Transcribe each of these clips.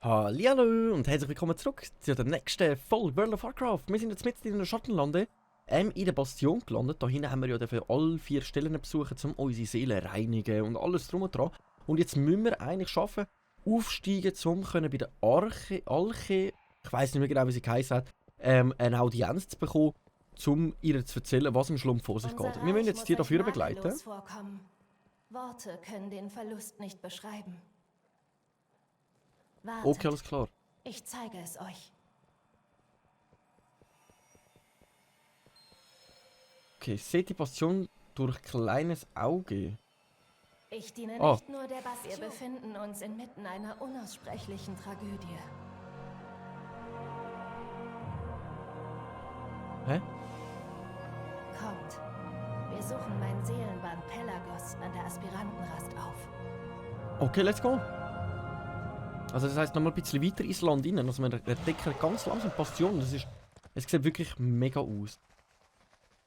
Hallihallo und herzlich willkommen zurück zu der nächsten Folge World of Warcraft. Wir sind jetzt mitten in der Schattenlande, in der Bastion gelandet. Da hinten haben wir ja dafür alle 4 Stellen besuchen, um unsere Seele reinigen und alles drum und dran. Und jetzt müssen wir eigentlich schaffen, aufsteigen, um bei der Alche, ich weiß nicht mehr genau, wie sie geheißen hat, eine Audienz zu bekommen, um ihr zu erzählen, was im Schlumpf vor sich geht. Wir müssen jetzt die dafür begleiten. Worte können den Verlust nicht beschreiben. Wartet. Okay, alles klar. Ich zeige es euch. Okay, seht die Bastion durch kleines Auge. Ich diene nicht nur der Bastion. Wir befinden uns inmitten einer unaussprechlichen Tragödie. Hä? Kommt. Wir suchen mein Seelenband Pelagos an der Aspirantenrast auf. Okay, let's go. Also das heisst nochmal ein bisschen weiter ins Land rein. Also wir entdecken ganz langsam Bastion. Es sieht wirklich mega aus.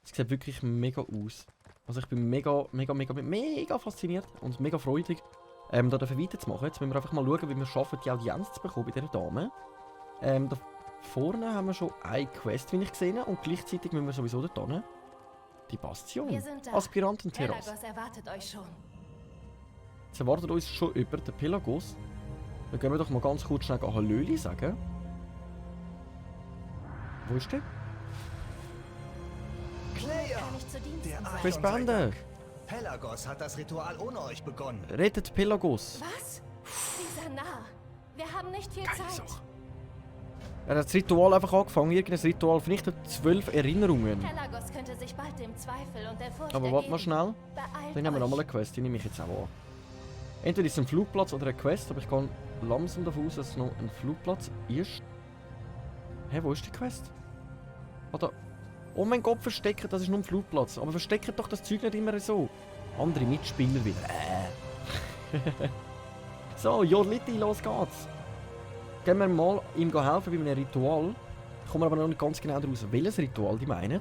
Es sieht wirklich mega aus. Also ich bin mega fasziniert und mega freudig, da weiterzumachen. Jetzt müssen wir einfach mal schauen, wie wir es schaffen, die Audienz zu bekommen bei dieser Dame. Da vorne haben wir schon eine Quest, wie ich gesehen habe, und gleichzeitig müssen wir sowieso dort hin. Die Bastion. Wir sind da. Aspirantenterrasse. Pelagos erwartet euch schon. Jetzt erwartet uns schon über den Pelagos. Dann gehen wir doch mal ganz kurz schnell Hallöli sagen. Wo ist der? Claire! Kann ich zu Diensten Der sein? Chris Bande! Pelagos hat das Ritual ohne euch begonnen. Rettet Pelagos! Was? Dieser Narr. Wir haben nicht viel Zeit. Er hat das Ritual einfach angefangen. Irgendein Ritual vernichtet 12 Erinnerungen. Pelagos könnte sich bald dem Zweifel und der Furcht Aber warte mal ergeben. schnell. Beeilt Dann haben wir euch. nochmal eine Quest, die nehme ich jetzt auch an. Entweder ist es ein Flugplatz oder eine Quest, aber ich gehe langsam davon aus, dass es noch ein Flugplatz ist. Hä, wo ist die Quest? Oder... Oh mein Gott, verstecken, das ist nur ein Flugplatz. Aber verstecken doch das Zeug nicht immer so. Andere Mitspieler wieder. So, Jorliti, los geht's. Gehen wir mal ihm helfen bei einem Ritual. Ich komme aber noch nicht ganz genau daraus, welches Ritual die meinen.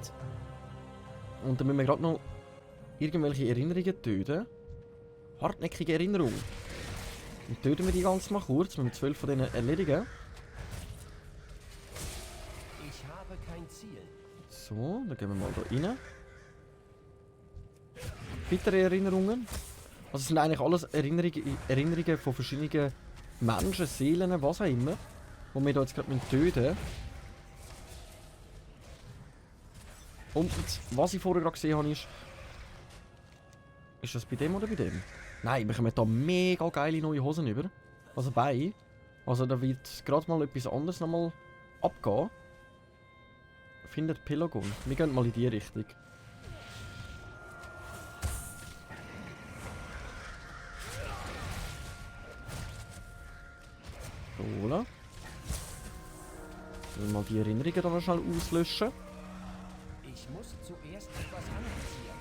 Und dann müssen wir gerade noch irgendwelche Erinnerungen töten. Hartnäckige Erinnerung. Dann töten wir die ganz mal kurz, wenn wir 12 von denen erledigen. Ich habe kein Ziel. So, dann gehen wir mal da rein. Weitere Erinnerungen. Also es sind eigentlich alles Erinnerungen von verschiedenen Menschen, Seelen, was auch immer. Die wir da jetzt gerade töten müssen. Und was ich vorher gerade gesehen habe ist... Ist das bei dem oder bei dem? Nein, wir kommen da mega geile neue Hosen über. Also bei. Also da wird gerade mal etwas anderes nochmal abgehen. Findet Pelagon. Wir gehen mal in die Richtung. Voilà. Dann mal die Erinnerungen dann noch schnell auslöschen. Ich muss zuerst etwas anziehen.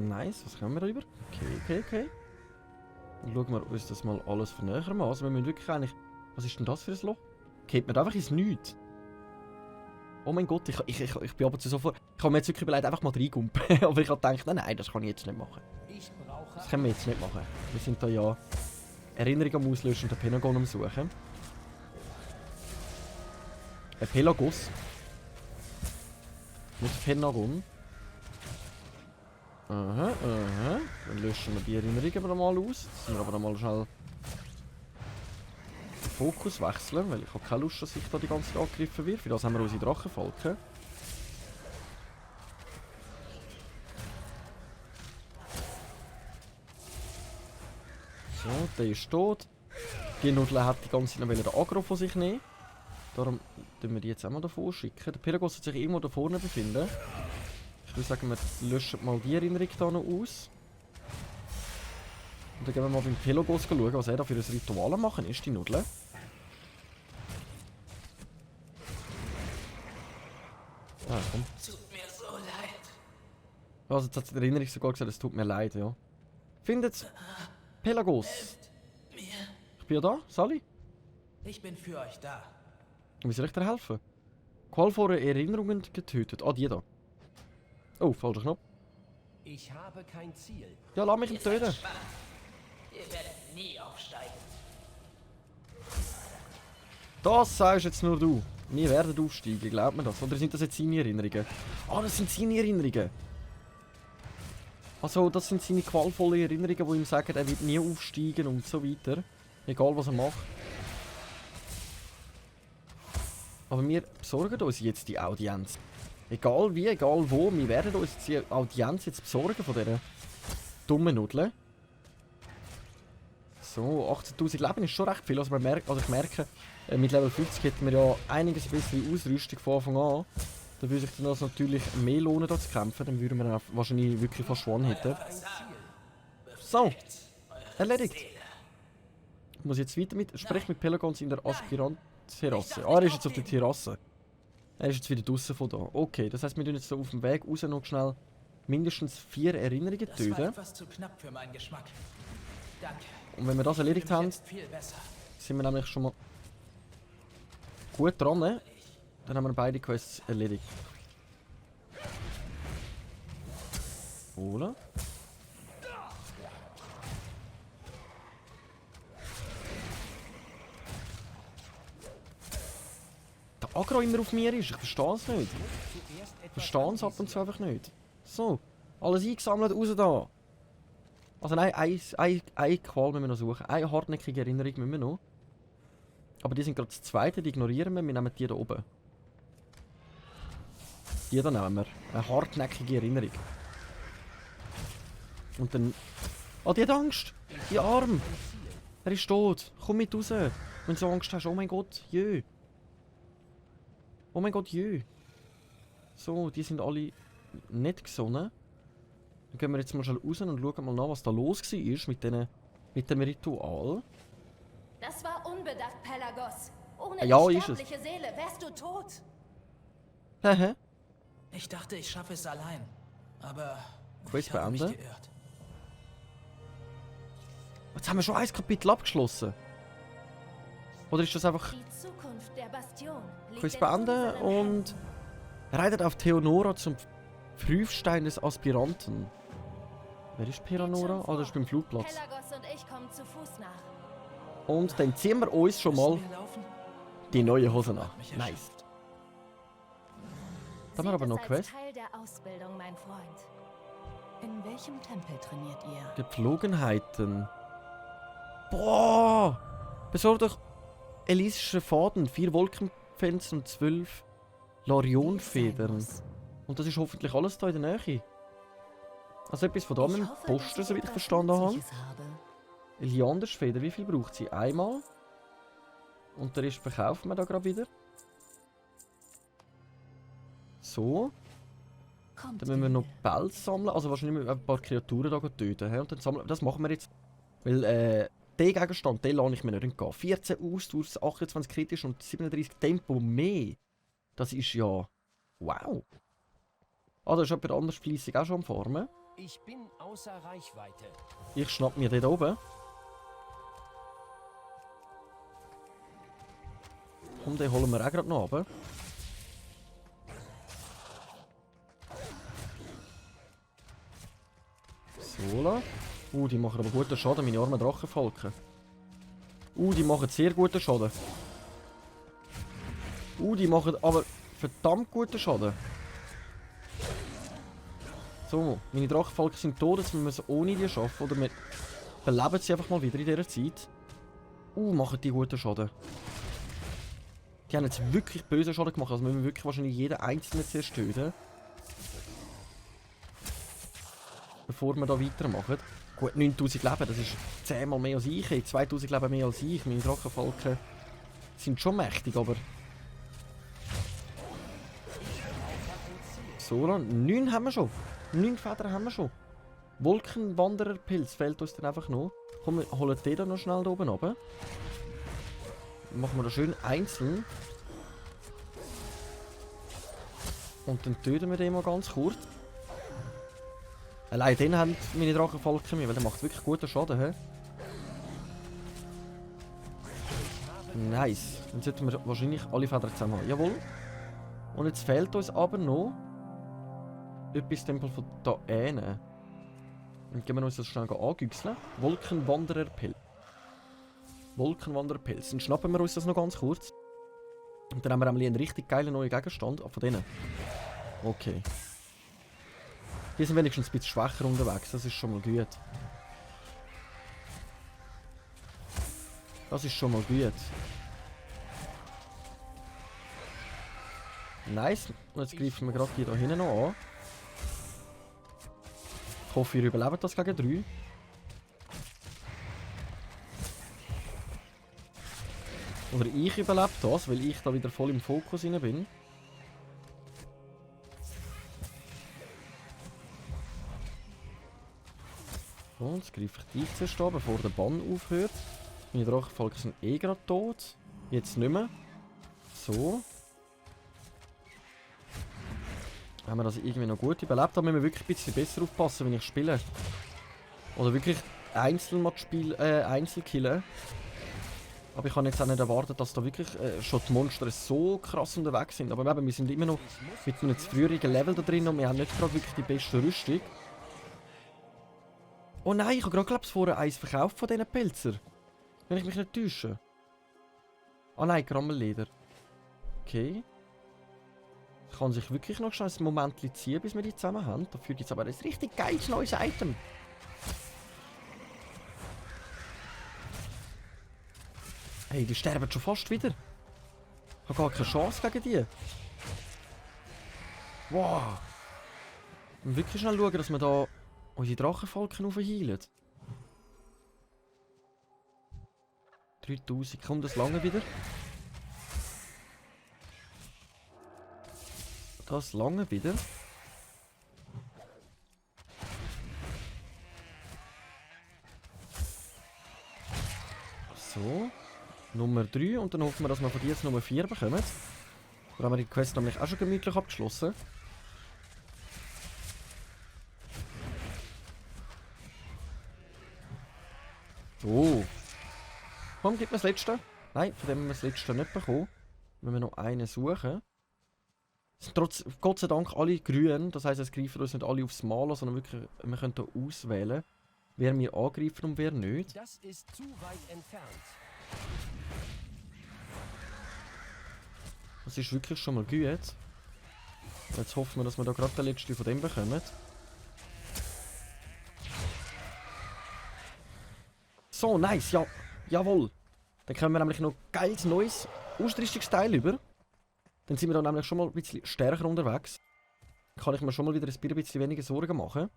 Nice, was können wir da über? Okay. Dann schauen wir uns das mal alles von näher an. Also wir müssen wirklich eigentlich... Was ist denn das für ein Loch? Geht mir einfach ins Nichts. Oh mein Gott, ich bin aber zu so vor... Ich habe mir jetzt wirklich überlegt, einfach mal reingumpen. Aber ich habe gedacht, nein, das kann ich jetzt nicht machen. Das können wir jetzt nicht machen. Wir sind da ja... Erinnerungen am Auslöschen und den Pelagon am Suchen. Ein Pelagos. Nicht Penagon. Aha. Dann löschen wir die Erinnerungen mal aus. Jetzt müssen wir aber mal schnell den Fokus wechseln, weil ich habe keine Lust, dass ich da die ganze Zeit angegriffen wird. Für das haben wir unsere Drachenfalken. So, der ist tot. Die Nudel hat die ganze Zeit noch den Agro von sich nehmen. Darum tun wir die jetzt auch mal davor schicken. Der Pelagos wird sich irgendwo da vorne befinden. Ich würde sagen, wir löschen mal die Erinnerung hier noch aus. Und dann gehen wir mal beim Pelagos schauen, was er da für ein Ritual am machen ist, die Nudeln. Ah, komm. Tut mir so leid. Also jetzt hat die Erinnerung sogar gesagt, es tut mir leid, ja. Findet's Pelagos. Helft mir. Ich bin ja da, Sally. Ich bin für euch da. Wie soll ich dir helfen? Qualvolle Erinnerungen getötet. Ah, die da. Oh, falscher Knopf. Ich habe kein Ziel. Ja, lass mich ihn Ihr seid töten. schwach. Ihr werdet nie aufsteigen. Das sagst jetzt nur du. Wir werden aufsteigen, glaubt mir das? Oder sind das jetzt seine Erinnerungen? Ah, das sind seine Erinnerungen. Also, das sind seine qualvollen Erinnerungen, die ihm sagen, er wird nie aufsteigen und so weiter. Egal, was er macht. Aber wir besorgen uns jetzt die Audienz. Egal wie, egal wo, wir werden uns die Audienz jetzt besorgen von dieser dummen Nudel. So, 18'000 Leben ist schon recht viel. Also, ich merke, mit Level 50 hätten wir ja einiges bessere Ausrüstung von Anfang an. Da würde sich dann also natürlich mehr lohnen, da zu kämpfen. Dann würden wir dann wahrscheinlich wirklich fast One hitten. So, erledigt. Ich muss jetzt weiter mit. Sprech mit Pelagons in der Aspirant-Terrasse. Ah, er ist jetzt auf der Terrasse. Er ist jetzt wieder draußen von da. Okay, das heisst, wir tun jetzt so auf dem Weg raus noch schnell mindestens 4 Erinnerungen Das war töten. etwas zu knapp für meinen Geschmack. Danke. Und wenn wir das erledigt Fühle haben, mich jetzt viel besser. sind wir nämlich schon mal gut dran. Ne? Dann haben wir beide Quests erledigt. Oder? Der Agro immer auf mir ist, ich verstehe es nicht. Zuerst Ich etwas verstehe es ab und anvisieren. zu einfach nicht. So, alles eingesammelt, raus da. Also nein, eine Qual müssen wir noch suchen. Eine hartnäckige Erinnerung müssen wir noch. Aber die sind gerade das zweite, die ignorieren wir. Wir nehmen die da oben. Die da nehmen wir. Eine hartnäckige Erinnerung. Und dann... Ah, die hat Angst! Die Arm! Er ist tot! Komm mit raus! Wenn du so Angst hast, oh mein Gott, jö! Oh mein Gott, jö! So, die sind alle nicht gesonnen. Dann gehen wir jetzt mal schnell raus und schauen mal nach, was da los war mit dem Ritual. Das war unbedacht, Pelagos. Ohne Ja, die ist es. sterbliche Seele wärst du tot. Hehe. Ich dachte, ich schaffe es allein. Aber Quest ich habe mich beenden. geirrt. Jetzt haben wir schon ein Kapitel abgeschlossen. Oder ist das einfach Die Zukunft der Bastion liegt Quest in beenden unseren und reitet auf Theonora zum Prüfstein des Aspiranten. Wer ist Theonora? Ah, das ist beim Flugplatz. Pelagos und ich kommen zu Fuß nach. Und dann ziehen wir uns schon mal Müssen wir laufen? die neue Hose an. Mich Nice. erschöpft. Da haben wir aber noch Seht es Quest. als Teil der Ausbildung, mein Freund. In welchem Tempel trainiert ihr? Gepflogenheiten. Boah! Besorgt euch elysische Faden, 4 Wolkenfels und 12 Larionfedern. Und das ist hoffentlich alles da in der Nähe. Also etwas von da mit dem Posten, soweit ich verstanden habe. Eliandersfeder, wie viel braucht sie? Einmal. Und der Rest verkaufen wir da gerade wieder. So. Dann müssen wir noch Pelz sammeln. Also wahrscheinlich ein paar Kreaturen da töten. He? Und dann sammeln. Das machen wir jetzt. Weil der Gegenstand, den lasse ich mir nicht entgehen. 14 Ausdauer, 28 kritisch und 37 Tempo mehr. Das ist ja... Wow. Ah, da ist jemand anders fleissig auch schon am Farmen. Ich bin außer Reichweite. Ich schnapp mir den da oben. Komm, den holen wir auch gerade noch runter. So. Die machen aber guten Schaden, meine armen Drachenfalken. Die machen sehr guten Schaden. Die machen aber verdammt guten Schaden. So, meine Drachenfalken sind tot, jetzt müssen wir es ohne die schaffen. Oder wir beleben sie einfach mal wieder in dieser Zeit. Machen die guten Schaden. Die haben jetzt wirklich bösen Schaden gemacht, also müssen wir wirklich wahrscheinlich jeden einzelnen zuerst töten. Bevor wir da weitermachen. Gut, 9000 Leben, das ist 10 mal mehr als ich. 2000 Leben mehr als ich. Meine Drachenfalken sind schon mächtig, aber... So, 9 haben wir schon. 9 Federn haben wir schon. Wolkenwandererpilz fehlt uns dann einfach noch. Komm, wir holen den da noch schnell da oben runter. Machen wir das schön einzeln. Und dann töten wir den mal ganz kurz. Allein den haben meine Drachenfalken mehr, weil der macht wirklich guten Schaden. He? Nice. Dann sollten wir wahrscheinlich alle Federn zusammen haben. Jawohl. Und jetzt fehlt uns aber noch etwas Tempel von da hinten. Dann gehen wir uns das schnell angüchseln. Wolkenwandererpilz. Wolkenwandererpilz. Dann schnappen wir uns das noch ganz kurz. Und dann haben wir nämlich einen richtig geilen neuen Gegenstand. Ah, von denen. Okay. Die sind wenigstens ein bisschen schwächer unterwegs. Das ist schon mal gut. Das ist schon mal gut. Nice. Und jetzt greifen wir gerade die da hinten noch an. Ich hoffe, ihr überlebt das gegen 3. Oder ich überlebe das, weil ich da wieder voll im Fokus rein bin. So, jetzt greife ich dich zuerst an, bevor der Bann aufhört. Meine Drachenfalken sind eh gerade tot. Jetzt nicht mehr. So. Haben wir das irgendwie noch gut überlebt, da müssen wir wirklich ein bisschen besser aufpassen, wenn ich spiele. Oder wirklich einzeln killen. Aber ich kann jetzt auch nicht erwarten, dass da wirklich schon die Monster so krass unterwegs sind. Aber eben, wir sind immer noch mit einem früheren Level da drin und wir haben nicht gerade wirklich die beste Rüstung. Oh nein, ich habe gerade, glaube ich, vorher eins verkauft von diesen Pilzer. Wenn ich mich nicht täusche. Ah nein, Grammelleder. Okay. Ich kann sich wirklich noch schnell ein Moment ziehen, bis wir die zusammen haben. Dafür gibt es aber ein richtig geiles neues Item. Hey, die sterben schon fast wieder. Ich habe gar keine Chance gegen die. Wow. Wir müssen wirklich schnell schauen, dass wir da unsere Drachenfalken aufheilen. 3000, kommt das lange wieder? Das lange wieder. So. Nummer 3 und dann hoffen wir, dass wir von dir jetzt Nummer 4 bekommen. Da haben wir die Quest nämlich auch schon gemütlich abgeschlossen. So. Komm, gib mir das letzte. Nein, von dem haben wir das letzte nicht bekommen. Wenn wir noch einen suchen. Es sind trotz, Gott sei Dank alle grün. Das heisst, es greifen uns nicht alle aufs Mal an, sondern wirklich, wir können hier auswählen, wer wir angreifen und wer nicht. Das ist zu weit entfernt. Das ist wirklich schon mal gut. Jetzt hoffen wir, dass wir da gerade den letzten von dem bekommen. So, nice, ja. Jawohl. Dann können wir nämlich noch geiles neues Ausrüstungsteil über. Dann sind wir dann nämlich schon mal ein bisschen stärker unterwegs. Dann kann ich mir schon mal wieder ein bisschen weniger Sorgen machen.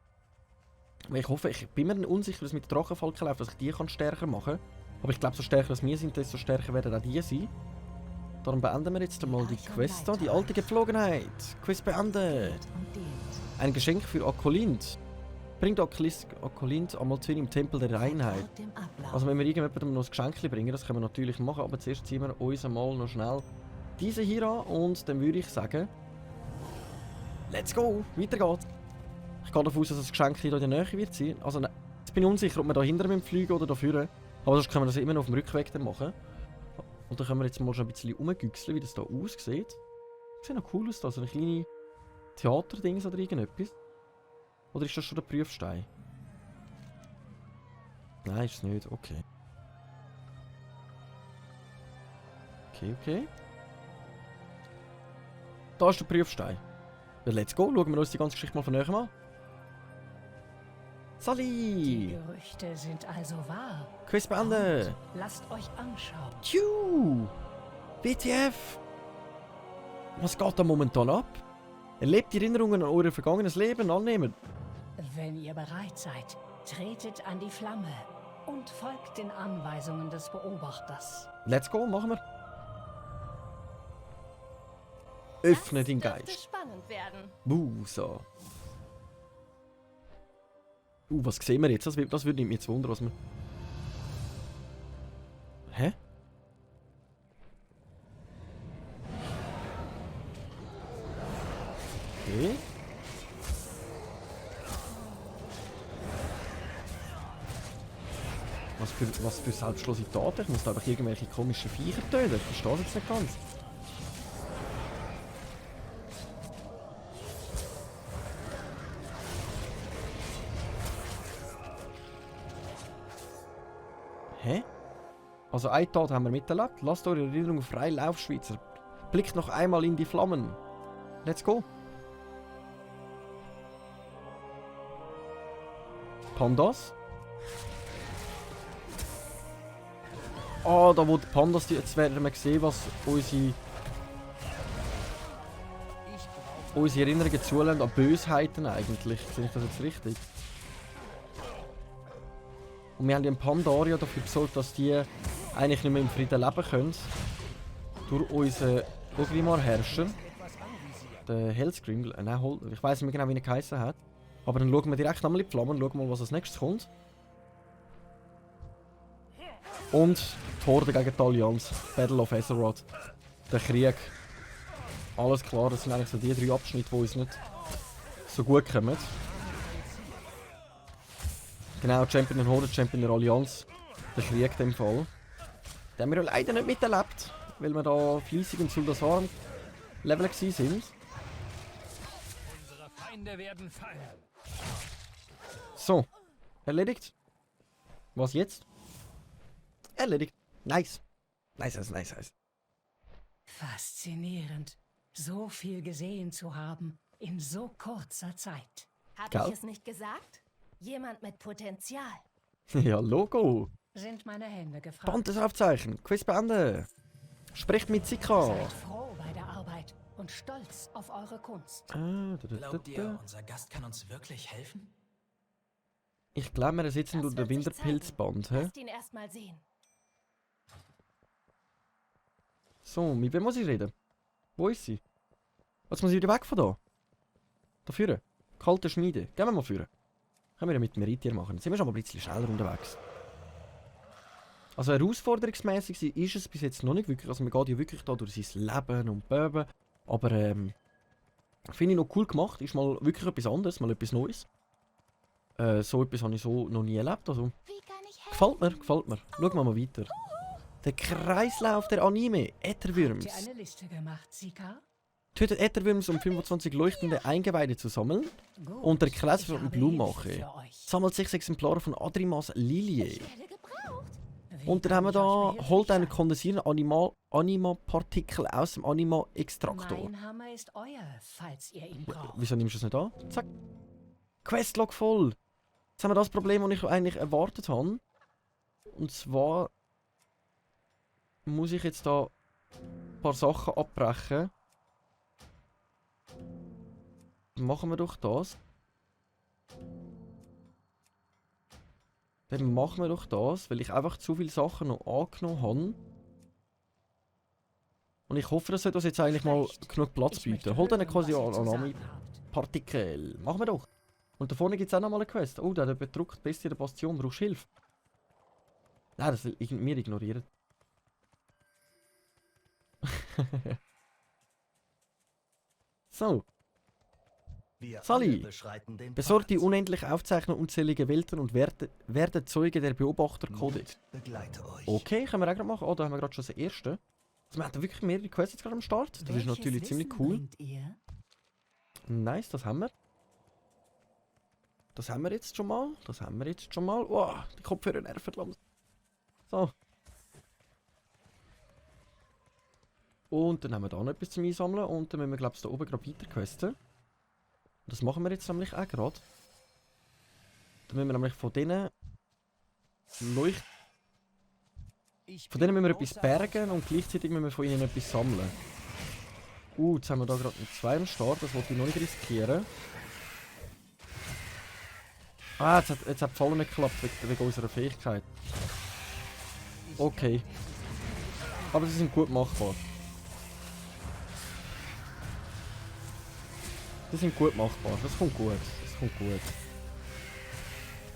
Weil ich hoffe, ich bin mir unsicher, dass mit der Drachenfalken läuft, dass ich die kann stärker machen kann. Aber ich glaube, so stärker als wir sind, desto stärker werden auch die sein. Darum beenden wir jetzt einmal die Quest hier. Die alte Gepflogenheit. Quest beenden. Ein Geschenk für Akolint. Bringt Akolint einmal zu im Tempel der Reinheit. Also wenn wir irgendjemandem noch ein Geschenk bringen, das können wir natürlich machen. Aber zuerst ziehen wir uns einmal noch schnell diese hier an. Und dann würde ich sagen, let's go. Weiter geht's. Ich gehe davon aus, dass das Geschenk hier in der Nähe wird sein. Also jetzt bin ich unsicher, ob wir da hinter fliegen oder da vorne. Aber sonst können wir das immer noch auf dem Rückweg dann machen. Und dann können wir jetzt mal schon ein bisschen rumgüchseln, wie das da aussieht. Das sieht noch cool aus, da so eine kleine Theaterdings oder irgendetwas. Oder ist das schon der Prüfstein? Nein, ist es nicht. Okay. Okay. Da ist der Prüfstein. Ja, let's go. Schauen wir uns die ganze Geschichte mal von näher an. Die Sally! Gerüchte sind also wahr. Quiz beenden! Lasst euch anschauen. Tschu! WTF! Was geht da momentan ab? Erlebt die Erinnerungen an euer vergangenes Leben annehmen. Wenn ihr bereit seid, tretet an die Flamme und folgt den Anweisungen des Beobachters. Let's go, machen wir. Öffne den Das dürfte Geist. spannend werden. So. Was sehen wir jetzt? Das würde mich jetzt wundern, was wir... Hä? Okay. Was für selbstlose Taten? Ich muss da einfach irgendwelche komischen Viecher töten. Ich verstehe das jetzt nicht ganz. Hä? Also eine Tat haben wir miterlebt. Lasst eure Erinnerung frei Lauf, Schweizer. Blickt noch einmal in die Flammen. Let's go. Pandas. Ah, da wo die Pandas, jetzt werden wir sehen, was unsere Erinnerungen zulassen an Bösheiten eigentlich. Sehe ich das jetzt richtig? Und wir haben ja im Pandaria dafür gesorgt, dass die eigentlich nicht mehr im Frieden leben können. Durch unseren Ogrimmar-Herrscher. Der Hellscream. Nein, ich weiß nicht mehr genau, wie er geheißen hat. Aber dann schauen wir direkt nochmal in die Flammen und schauen mal, was als nächstes kommt. Und die Horde gegen die Allianz. Battle of Azeroth. Der Krieg. Alles klar, das sind eigentlich so die 3 Abschnitte, die uns nicht so gut kommen. Genau, Champion der Horde, Champion der Allianz. Der Krieg in dem Fall. Den haben wir ja leider nicht miterlebt, weil wir da fleissig im Zuldasar Level waren. Unsere Feinde werden fallen. So, erledigt. Was jetzt? Erledigt. Nice. Nice. Faszinierend, so viel gesehen zu haben in so kurzer Zeit. Hab Gell? ich es nicht gesagt? Jemand mit Potenzial. Ja, Logo. Sind meine Hände gefragt. Bandesaufzeichen. Quiz beenden. Sprecht mit Sika. Seid froh bei der Arbeit und stolz auf eure Kunst. Glaubt ihr, unser Gast kann uns wirklich helfen? Ich glaube, wir sitzen durch den wird sich Winterpilzband. Hä? Lasst ihn erst mal sehen. So, mit wem muss ich reden? Wo ist sie? Jetzt muss ich wieder weg von da. Da führen. Kalte Schmiede. Gehen wir mal führen. Können wir ja mit Meritier machen. Jetzt sind wir schon mal ein bisschen schneller unterwegs. Also herausforderungsmäßig ist es bis jetzt noch nicht wirklich. Also man geht ja wirklich da durch sein Leben und Böben. Aber finde ich noch cool gemacht. Ist mal wirklich etwas anderes, mal etwas Neues. So etwas habe ich so noch nie erlebt. Also Wie kann ich helfen? gefällt mir. Schauen wir mal weiter. Der Kreislauf der Anime. Habt Ätherwürms. ihr eine Liste gemacht, Sika? Tötet Ätherwürms, um 25 leuchtende Eingeweide zu sammeln. Gut, Und der Kreis ich von habe Blumenmache. Hilfe für euch. Sammelt 6 Exemplare von Adrimas Lilie. Ich werde gebraucht. Wie Und dann kann haben wir ich euch da, behilflich holt einen sein? kondensierenden Anima-Partikel aus dem Anima-Extraktor. Mein Hammer ist euer, falls ihr ihn braucht. Wieso nimmst du es nicht an? Zack. Questlog voll. Jetzt haben wir das Problem, das ich eigentlich erwartet habe. Und zwar muss ich jetzt da ein paar Sachen abbrechen. Machen wir doch das. Dann machen wir doch das, weil ich einfach zu viele Sachen noch angenommen habe. Und ich hoffe, das sollte uns jetzt eigentlich mal genug Platz Ich möchte bieten. Holt einen hören, quasi was ihr an zu sagen Anami habt. Partikel. Machen wir doch. Und da vorne gibt es auch nochmal eine Quest. Oh, der hat bedruckt. Bestie der Bastion. Brauchst du Hilfe? Nein, das will mir ignorieren. So. Wir Sally, alle beschreiten den besorgt die Pfad. unendliche Aufzeichnung unzähliger Welten und werdet Zeuge der Beobachterkodex. Begleite euch. Okay, können wir auch gerade machen. Oh, da haben wir gerade schon das erste. Also wir haben da wirklich mehrere Quests jetzt gerade am Start. Das ist Welches natürlich ziemlich Wissen cool. bringt ihr? Nice, das haben wir. Das haben wir jetzt schon mal. Oh, die Kopfhörer nerven langsam. So. Und dann haben wir da noch etwas zum Einsammeln. Und dann müssen wir, glaube ich, da oben gerade weiter questen. Das machen wir jetzt nämlich auch gerade. Dann müssen wir nämlich von denen Von denen müssen wir etwas bergen und gleichzeitig müssen wir von ihnen etwas sammeln. Jetzt haben wir da gerade einen 2 am Start, das wollte ich noch nicht riskieren. Jetzt hat die Falle nicht geklappt wegen unserer Fähigkeit. Okay. Aber sie sind gut machbar. Das kommt gut.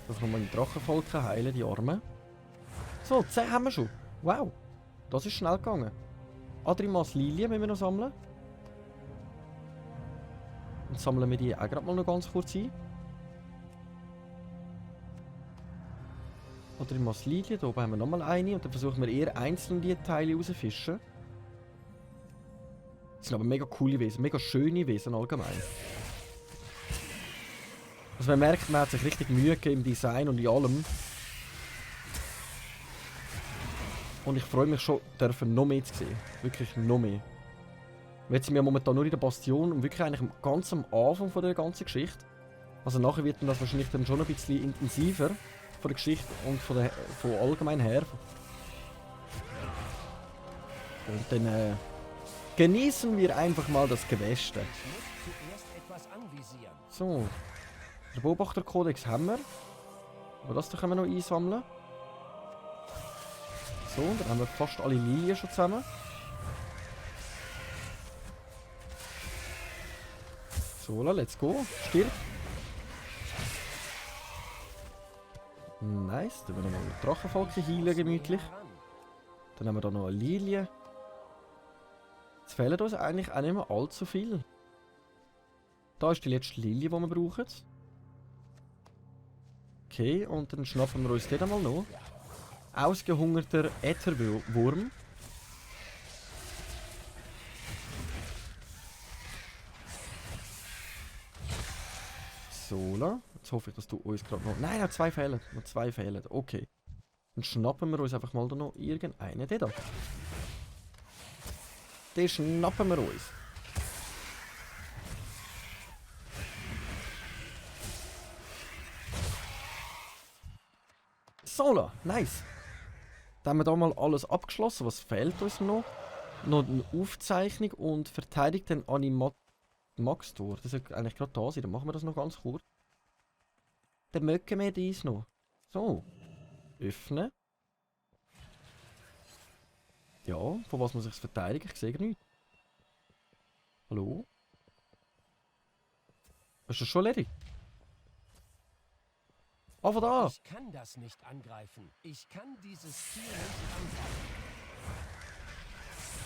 Da kann man die Drachenvolken heilen, die Armen. So, 10 haben wir schon. Wow. Das ist schnell gegangen. Adrimas Lilie müssen wir noch sammeln. Und sammeln wir die auch gerade mal noch ganz kurz ein. Adrimas Lilie, da oben haben wir nochmal eine. Und dann versuchen wir eher einzeln die Teile rauszufischen. Das sind aber mega coole Wesen, mega schöne Wesen allgemein. Also man merkt, man hat sich richtig Mühe gegeben im Design und in allem. Und ich freue mich schon, dürfen noch mehr zu sehen. Wirklich noch mehr. Jetzt sind wir momentan nur in der Bastion und wirklich eigentlich ganz am Anfang von der ganzen Geschichte. Also nachher wird das wahrscheinlich dann schon ein bisschen intensiver von der Geschichte und von allgemein her. Und dann genießen wir einfach mal das Gewässte. Ich muss zuerst etwas anvisieren. So. Den Beobachterkodex haben wir. Aber das können wir noch einsammeln. So, dann haben wir fast alle Linien schon zusammen. So, let's go. Stirb. Nice, dann werden wir noch ein Drachenfalken heilen, gemütlich. Dann haben wir da noch eine Lilie. Jetzt fehlen uns eigentlich auch nicht mehr allzu viel. Da ist die letzte Lilie, die wir brauchen. Okay, und dann schnappen wir uns den einmal noch. Ausgehungerter Ätherwurm. So, jetzt hoffe ich, dass du uns gerade noch... Nein, noch zwei fehlen. Noch zwei fehlen. Okay. Dann schnappen wir uns einfach mal da noch irgendeinen. Den da. Den schnappen wir uns. So, nice. Dann haben wir da mal alles abgeschlossen. Was fehlt uns noch? Noch eine Aufzeichnung und verteidigt den Max-Tor. Das sollte eigentlich gerade da sein. Dann machen wir das noch ganz kurz. Dann mögen wir dies noch. So. Öffnen. Ja, von was muss ich es verteidigen? Ich sehe nichts. Hallo? Ist das schon erledigt? Ah, von da! Ich kann das nicht angreifen. Ich kann dieses Ziel nicht angreifen.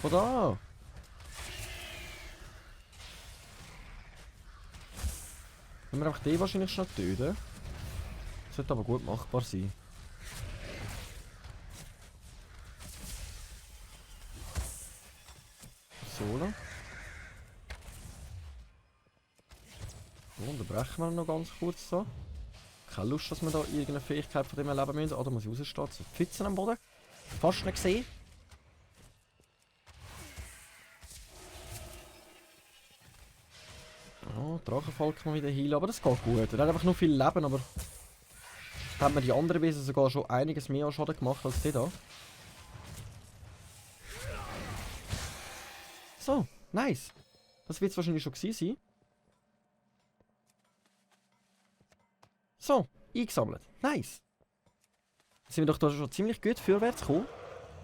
Von da! Können wir einfach den wahrscheinlich schon töten? Das sollte aber gut machbar sein. So. So, und dann brechen wir noch ganz kurz so. Keine Lust, dass wir da irgendeine Fähigkeit von dem erleben müssen. Ah, da muss ich rausstehen. So Pfützen am Boden. Fast nicht gesehen. Oh, Drachenfalk mal wieder heilen, aber das geht gut. Er hat einfach nur viel Leben, aber da hat mir die anderen Wesen sogar schon einiges mehr Schaden gemacht als die da. So, nice. Das wird es wahrscheinlich schon gewesen sein. So, eingesammelt. Nice. Jetzt sind wir doch da schon ziemlich gut vorwärts gekommen.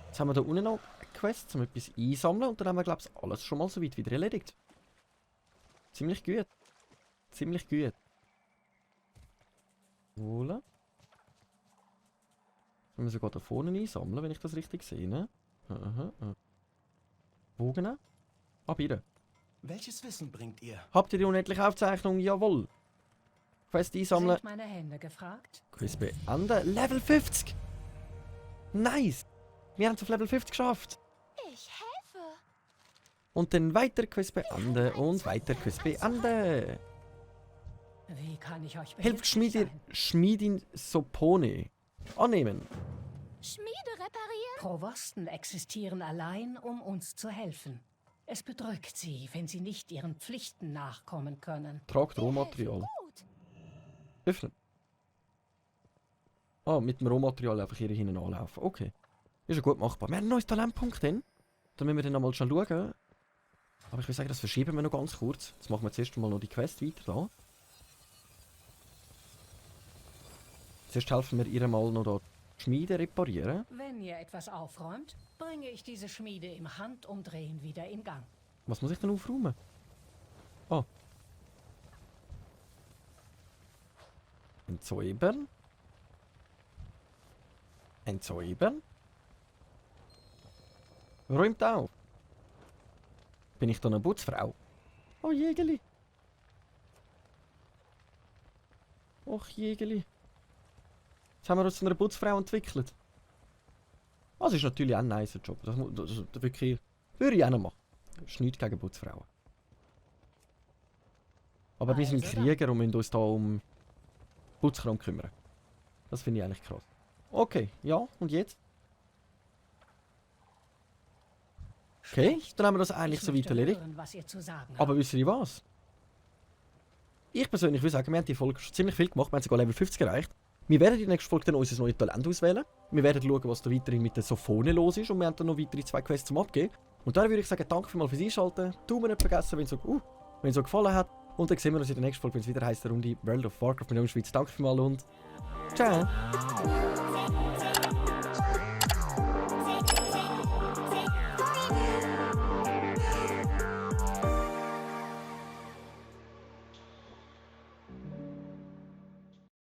Jetzt haben wir da unten noch eine Quest, um etwas einsammeln. Und dann haben wir, glaube ich, alles schon mal so weit wieder erledigt. Ziemlich gut. Ziemlich gut. Voilà. Können wir sogar da vorne einsammeln, wenn ich das richtig sehe, ne? Wo genau? Ah, bitte. Welches Wissen bringt ihr? Habt ihr die unendliche Aufzeichnung? Jawohl. Quest einsammeln. Sind meine Hände gefragt? Quiz beenden. Level 50! Nice! Wir haben es auf Level 50 geschafft. Ich helfe. Und dann weiter Quiz beenden und weiter Quiz beenden. Wie kann ich euch Hilft behilflich sein? Schmiedin Sopone. Annehmen. Schmiede reparieren. Provosten existieren allein, um uns zu helfen. Es bedrückt sie, wenn sie nicht ihren Pflichten nachkommen können. Tragt Rohmaterial. Gut. Öffnen. Ah, mit dem Rohmaterial einfach hier hinten anlaufen. Okay. Ist ja gut machbar. Wir haben ein neues Talentpunkt dann. Dann müssen wir dann nochmal schnell schauen. Aber ich würde sagen, das verschieben wir noch ganz kurz. Jetzt machen wir zuerst mal noch die Quest weiter da. Zuerst helfen wir ihr mal noch da die Schmiede reparieren. Wenn ihr etwas aufräumt, bringe ich diese Schmiede im Handumdrehen wieder in Gang. Was muss ich denn aufräumen? Ah. Entsäubern. Entsäubern. Räumt auf. Bin ich da eine Putzfrau? Oh, Jägeli. Och, Jägeli. Jetzt haben wir uns zu einer Putzfrau entwickelt. Das ist natürlich auch ein nicer Job. Das wirklich, würde ich auch noch machen. Das ist nichts gegen Putzfrauen. Aber wir sind Also dann. Krieger und müssen uns da um Putzkram kümmern. Das finde ich eigentlich krass. Okay, ja, und jetzt? Okay, spricht. dann haben wir das eigentlich Ich so weit möchte erledigt. hören, was ihr zu sagen habt. Aber wisst ihr was? Ich persönlich würde sagen, wir haben die Folge schon ziemlich viel gemacht. Wir haben sogar Level 50 erreicht. Wir werden in der nächsten Folge dann unser neues Talent auswählen. Wir werden schauen, was da weiterhin mit der Sophone los ist. Und wir haben dann noch weitere 2 Quests zum Abgeben. Und dann würde ich sagen, danke vielmals fürs Einschalten. Daumen nicht vergessen, wenn es so gefallen hat. Und dann sehen wir uns in der nächsten Folge, wenn es wieder heisst, der Runde World of Warcraft mit der Schweiz. Danke vielmals und ciao!